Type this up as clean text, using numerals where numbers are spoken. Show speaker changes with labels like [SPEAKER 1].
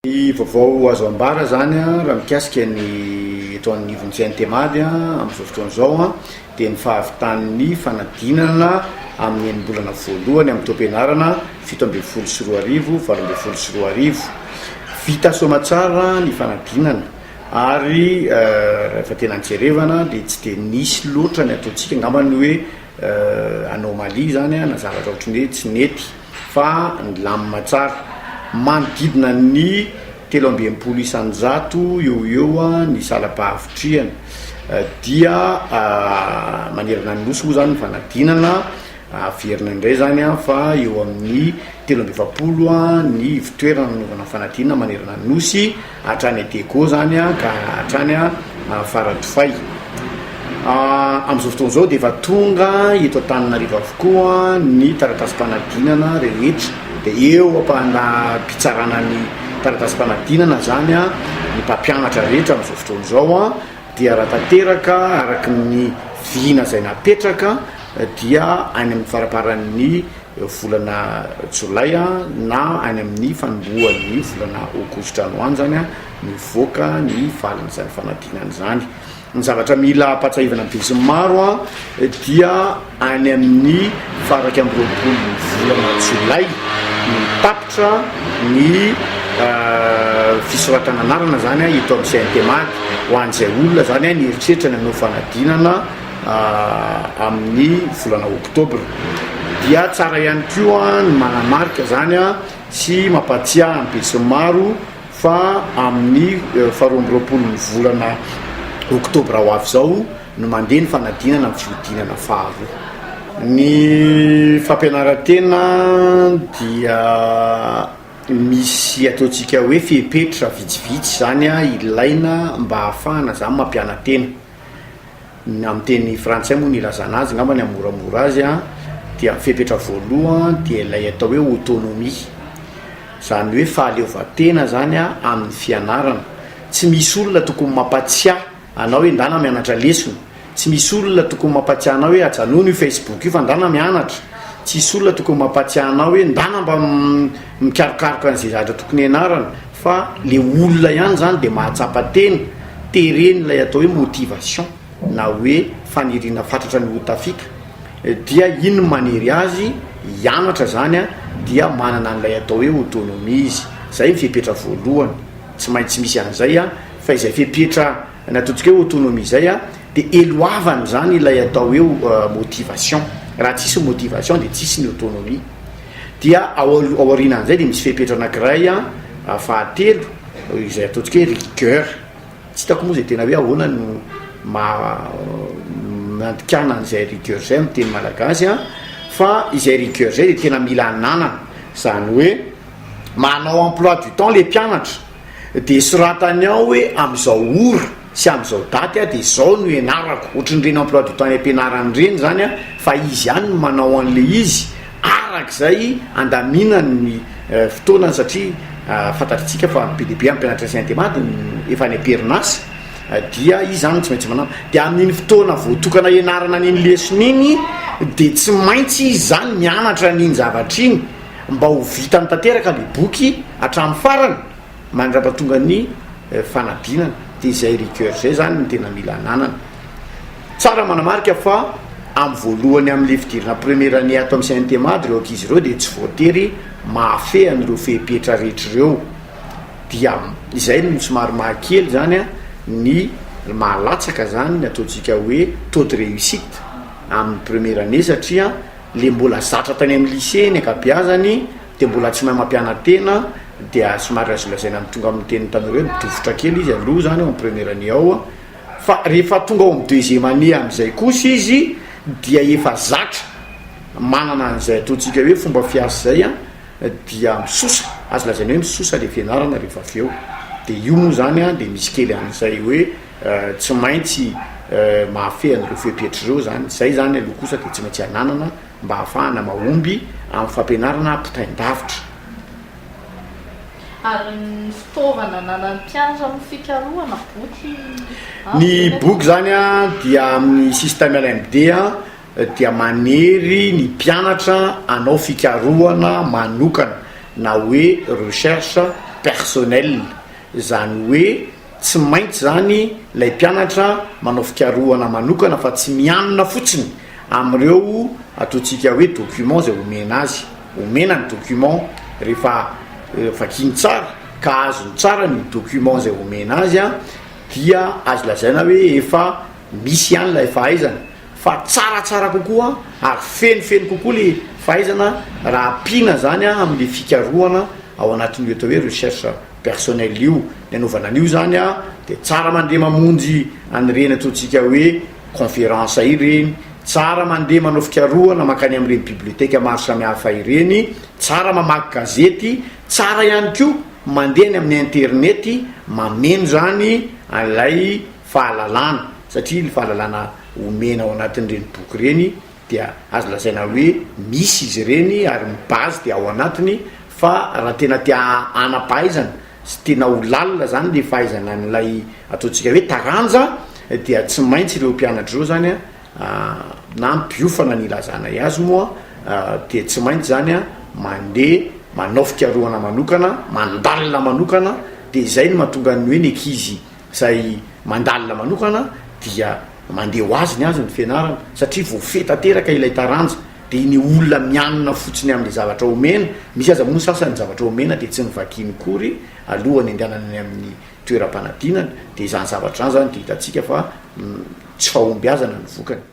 [SPEAKER 1] Ny vaovao azo ambara zany raha mikasika ny eto anivon'ny CNTMAD amin'izao fotoana izao dia ny fahavitan'ny fanadinana amin'ny enim-bolana voalohany amin'ny taom-pianarana 2017 2018. Vita soamatsara ny fanadinana ary rehefa tena nijerevana dia tsy dia nisy loatra ny ataontsika angamba ny hoe anomalie zany na zavatra ohatran'ny hoe tsy nety. fa nilamina tsara. Manodidina ny 63% eo ho eo ny salam-pahavitrihana dia manerana ny Nosy moa zany ny fanadinana, averina indray zany fa eo amin'ny 43 ny ivotoerana nanaovana fanadinana manerana ny Nosy. Hatrany Diego zany ka hatrany Faradofay. Amin'izao fotoana izao dia efa tonga eto Antananarivo avokoa ny taratasim-panadinana rehetra. Dia eo am-pitsarana ny taratasim-panadinana zany ny mpampianatra rehetra amin'izao fotoana izao dia raha tanteraka araka ny vina izay napetraka dia any amin'ny faramparan'ny volana jolay na any amin'ny fanombohan'ny volana aogositra any ho any zany mivoaka ny valin'izany fanadinana izany. Ny zavatra mila ampahatsiahivana ny besinimaro dia any amin'ny faha 21 volana jolay no tapitra ny fisoratana anarana zany eto amin'ny CNTMAD ho an'izay olona zany nieritreritra ny hanao fanadinana amin'ny volana oktobra. Dia tsara ihany koa ny manamarika izany sy mampahatsiahy ny besinimaro fa amin'ny faharoa amby roapolon'ny volana oktobra ho avy izao no mandeha ny fanadinana amin'ny fihodinana faharoa. Ny fampianaran-tena dia misy ataontsika hoe fepetra vitsivitsy izany ilaina mba hahafahana izany mampiana-tena. Ny amin'ny teny frantsay moa no ilazana azy angamba ny hamoramora azy an, dia ny fepetra voalohany dia ilay atao hoe autonomie, izany hoe fahaleovantena zany an amin'ny fianarana, tsy misy olona tokony mampatsiahy anao hoe ndana mianatra lesona, tsy misy olona tokony mampatsiahy anao hoe ajanony io facebook io fa ndana mianatra, tsisy olona tokony mampatsiahy anao hoe ndana mba mikarokaroka an'izay zavatra tokony hianarana fa le olona ihany zany dia mahatsapa tena. Tereny ilay atao hoe motivation na hoe faniriana fatratra ny ho tafita dia iny no manery azy hianatra zany a, dia manana an'ilay atao hoe autonomie izy, zay ny fepetra voalohany, tsy maintsy misy an'izay a, fa izay fepetra ny ataontsika hoe autonomie zay a de eloavany zany ilay atao hoe motivation, raha tsisy ny motivation de tsisy ny autonomie, dia ao aorianan'izay de misy fepetra anakiray a fahatelo izay ataontsika hoe rigueur, tsy hitako moa izay tena hoe ahoana no maha nandikana an'izay rigueur izay amin'ny teny malagasy an, fa izay rigueur izay dia tena mila ananana, izany hoe manao emploi du temps le mpianatra de soratany ao hoe amin'izao ora sy amin'izao daty aho de izao no ianarako, ohatran'ireny emploi du temps any am-pianarana ireny zany an, fa izy ihany no manao an'le izy arak'izay andaminany ny fotoanany satria fantatritsika fa be dia be amin'ny mpianatra CNTMAD no efa any am-perinasa dia izy zany no tsy maintsy manao dia amin'iny fotoana voatokana hianarana an'iny lesona iny dia tsy maintsy izy zany mianatra an'iny zavatra iny mba ho vitany tanteraka le boky hatramin'ny farany mandrapatonga ny fanadinana dia izay rigueur izay zany no tena mila ananana. Tsara manamarika fa amin'ny voalohany amin'ilay fidirana première année ato amin'ny CNTMAD ireo ankizy ireo dia tsy voatery mahafehy an'ireo fepetra rehetra ireo dia izay no somary mahakely zany ny mahalatsaka zany ny ataontsika hoe taux de réussite amin'ny première année satria le mbola zatra tany amin'ny lycée ny ankabeazany dia mbola tsy mahay mampiana-tena dia somary azo lazaina amin'ny tonga amin'ny tenin'ny tanora hoe midofotra kely izy aloha zany ao amin'ny première année ao Fa rehefa tonga ao amin'ny deuxième année amin'izay kosa izy dia efa zatra manana an'izay ataontsika hoe fomba fiasa izay an, dia misosa, azo lazaina hoe misosa le fianarana rehefa avy eo. Dia io moa zany an, dia misy kely an'izay hoe tsy maintsy mahafehy an'ireo fepetra ireo zany. Izay zany aloha kosa dia tsy maintsy ananana mba hahafahana mahomby amin'ny fampianarana ampitain-davitra.
[SPEAKER 2] Ary ny fitaovana ananan'ny mpianatra amin'ny fikarohana, boky ampy
[SPEAKER 1] Ny
[SPEAKER 2] ve ny
[SPEAKER 1] boky zany dia amin'ny système LMD dia manery ny mpianatra hanao fikarohana manokana na hoe recherche. personnelle, izany hoe tsy maintsy izany ilay mpianatra manao fikarohana manokana fa tsy mianina fotsiny amin'ireo ataontsika hoe document izay omena azy. Omena ny document rehefa vakiany tsara ka azony tsara ny document izay omena azy dia azo lazaina hoe efa misy ihany ilay fahaizana fa tsaratsara kokoa ary fenofeno kokoa le fahaizana raha ampiana zany amin'le fikarohana ao anatin'io atao hoe recherche personnelle io. Ny anaovana an'io zany dia tsara mandeha mamonjy an'ireny ataontsika hoe conférence ireny, tsara mandeha manao fikarohana mankany amin'ireny bibliothèque maro samihafa ireny, tsara mamaky gazety, tsara ihany koa mandeha any amin'ny internet mameno zany an'ilay fahalalana satria ny fahalalana omena ao anatin'ireny boky ireny dia azo lazaina hoe misy izy ireny ary ny base dia ao anatiny fa raha tena te hanam-pahaizana sy tena ho lalina zany le fahaizana an'ilay ataontsika hoe taranja dia tsy maintsy ireo mpianatra ireo zany na mpiofana ny ilazanay azy moa dia tsy maintsy zany mandeha manao fikarohana manokana, mandalina manokana dia izay no mahatonga ny hoe ny ankizy izay mandalina manokana dia mandeha ho azy ny azy ny fianarana satria voafehy tanteraka ilay taranja dia ny olona mianina fotsiny amin'ilay zavatra omena, misy aza moa ny sasany ny zavatra omena dia tsy novakiany akory alohan'ny andehanany any amin'ny toeram-panadinana dia izany zavatra izany zany dia hitantsika fa tsy fahombiazana ny vokany.